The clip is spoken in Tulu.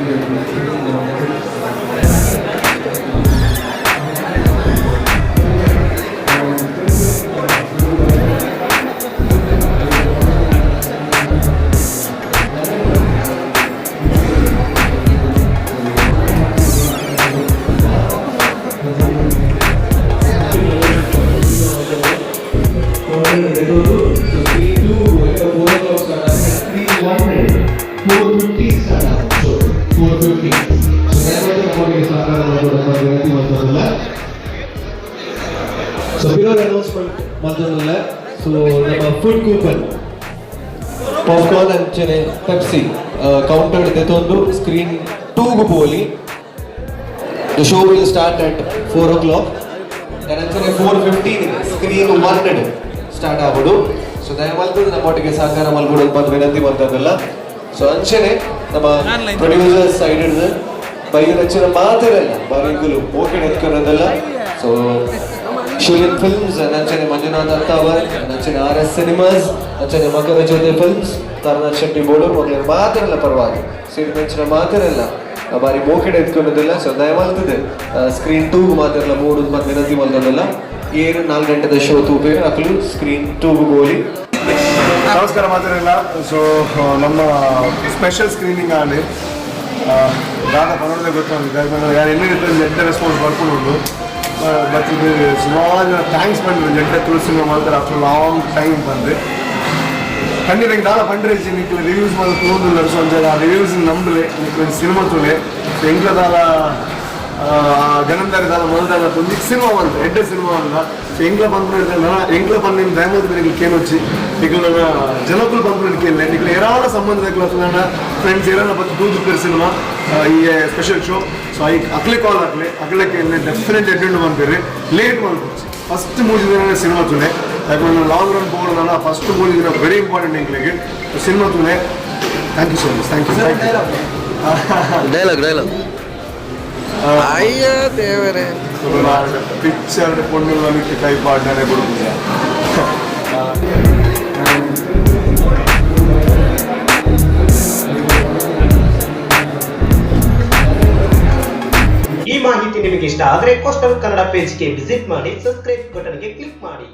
Screen 2 4 o'clock start ಆಗಿದೆ. Screen 1 4:50 start ಆಗುತ್ತೆ. So 4:50. So ದಯವಿಟ್ಟು ನಮ್ಮೊಟ್ಟಿಗೆ ಸಹಕಾರ ಮಾಡ್ಬೋದು ಅಂತ ವಿನಂತಿ ಮಾಡ್ತದಲ್ಲ. ಸೊ ಬಿರೋರ್ ಅನೌನ್ಸ್ಮೆಂಟ್ ಮಾಡ್ತದಲ್ಲ. ಸೊ ನಮ್ಮ ಫುಡ್ ಕೂಪನ್, ಪಾಪ್ಕಾರ್ನ್ ಅಂಚನೆ ಪೆಪ್ಸಿ ಕೌಂಟರ್ ದೆತೊಂದು ಸ್ಕ್ರೀನ್ ಟೂಗು ಪೋಲಿ. The show will start at 4 o'clock. ಅಂಚನೆ 4:15 ಸ್ಕ್ರೀನ್ ಒನ್ ಸ್ಟಾರ್ಟ್ ಆಗೋದು. ಸೊ ದಯಮಲ್ತು ನಮ್ಮೊಟ್ಟಿಗೆ ಸಹಕಾರ ಮಲ್ಕೊಡೋದು ಬಂದು ವಿನಂತಿ ಮಾಡ್ತದಲ್ಲ. ಸೊ ಅಂಚನೆ ನಮ್ಮ ಪ್ರೊಡ್ಯೂಸರ್ಸ್ ಸೈಡ್ ಹಿಡಿದು ಬೈದಿನ ಮಾತಿರಲ್ಲ, ಬಾರಿಗುಲು ಓಕೆ ಎತ್ಕೊಳ್ಳೋದಲ್ಲ. ಸೊ ಶೂಲಿನ್ ಫಿಲ್ಮ್ಸ್, ಅಂಚನೆ ಮಂಜುನಾಥ್ ಅತ್ತಾವರ್, ಅಂಚನೆ ಆರ್ ಎಸ್ ಸಿನಿಮಾಸ್, ಅಂಚನೆ ಮಕರ ಜ್ಯೋತಿ ಫಿಲ್ಮ್ಸ್, ತಾರನಾಥ್ ಶೆಟ್ಟಿ ಬೋಡೂರ್ ಮೊದಲಿನ ಮಾತಿರಲ್ಲ ಪರವಾಗಿ ಸೀಟ್ ಮಾತಿರಲ್ಲ ಬಾರಿ ಮೋಕೆಡ್ ಎತ್ಕೊಳ್ಳೋದಿಲ್ಲ. ಸೊ ದಯಮಲ್ತದೆ ಸ್ಕ್ರೀನ್ ಟೂ ಮಾತಿರಲ್ಲ ಮೂಡು ಮತ್ತೆ ವಿನಂತಿ ಮಲ್ತದಲ್ಲ. ಏರು 4 ಗಂಟೆದ ಶೋ ತೂಪೆ ಅಕ್ಲು ಸ್ಕ್ರೀನ್ ಟೂ ಗೋಲಿ. ನಮಸ್ಕಾರ ಮಾತಾಡಿಲ್ಲ. ಸೊ ನಮ್ಮ ಸ್ಪೆಷಲ್ ಸ್ಕ್ರೀನಿಂಗ್ ಆಂಡ್ ದಾದ ಪನ್ನೊಂದೇ ಗೊತ್ತಾಗಿದೆ. ಯಾರು ಎಲ್ಲಿ ಎಡ್ಡೆ ರೆಸ್ಪಾನ್ಸ್ ಬರ್ಕೊಂಡು ಬಟ್ ಇದು ಸುಮಾರು ಜನ thanks ಬಂದ್ರು. ಎಡ್ಡೆ ತುಳು ಸಿನಿಮಾ ಮಾಡ್ತಾರೆ ಆಫ್ಟರ್ ಲಾಂಗ್ ಟೈಮ್ ಬಂದು. ಖಂಡಿತ ಹಿಂಗೆ ದಾದ ಪಂಡ್ರೆ ನಿಕ್ಲೆ ರಿವ್ಯೂಸ್ ಮಾಡಿ ತೋಂದಿಲ್ಲ. ಸೊ ಒಂಜ ಆ ರಿವ್ಯೂಸ್ ನಂಬಲೆ, ನಿಕ್ಲೆ ಸಿನಿಮಾ ತುಲೆ. ಸೊ ಎಂಕ್ಲ ದಾಲ ಗಣಂದಾರಿ ದಾಲ ಮೊದಲ ಒಂಜಿ ಸಿನಿಮಾ ಬಂತು, ಎಡ್ಡೆ ಸಿನಿಮಾ ಅಲ್ಲ. ಸೊ ಎಂಕ್ಲ ಪನ್ಪುನ, ಎಂಕ್ಲ ಪನ್ನಿನ ದಯಮದ ನಿಕ್ಲೆ ಕೇನೊಚ್ಚಿ. ನಿಕ್ಲ ಜನಕುಲು ಪನ್ಪುನ ಕೇಳಲೆ. ನಿಕ್ಲೆ ಏರಾಲ ಸಂಬಂಧದ ಫ್ರೆಂಡ್ಸ್ ಏರಾಲ ಬತ್ತು ತೂದು ಸಿನಿಮಾ ಈ ಸ್ಪೆಷಲ್ ಶೋ. ಸೊ I ಅಕ್ಲೆ ಕಾಲ್ ಹಾಕ್ಲೆ, ಅಕ್ಲೆ ಕೇಳಲೆ. ಡೆಫಿನೆಟ್ ಎಡ್ಡೆ ಮನ್ಪೇರಿ. ಲೇಟ್ ಮಲ್ಪೊಚ್ಚಿ, ಫಸ್ಟ್ 3 ದಿನ ಸಿನಿಮಾ ತುಲೆ. ಯಾಕಂದ್ರೆ ಲಾಂಗ್ ರನ್ ಬೋರ್ಡ್ ಫಸ್ಟ್ 3 ದಿನ ವೆರಿ ಇಂಪಾರ್ಟೆಂಟ್ ಎಂಕ್ಲೆಗೆ. ಸಿನಿಮಾ ತುಲೆ. Thank you so much. Thank you, thank you. Dialogue, dialogue. ಅಯ್ಯ ದೇವರೇ! ಪಿಕ್ಚರ್ ಪೊಣ್ಣು ಕೈ ಪಾಡ್ನೇ ಕೊಡುದಿಲ್ಲ. ಈ ಮಾಹಿತಿ ನಿಮಗೆ ಇಷ್ಟ ಆದರೆ ಕೋಸ್ಟಲ್ ಕನ್ನಡ ಪೇಜ್ಗೆ ವಿಸಿಟ್ ಮಾಡಿ, ಸಬ್ಸ್ಕ್ರೈಬ್ ಬಟನ್ಗೆ ಕ್ಲಿಕ್ ಮಾಡಿ.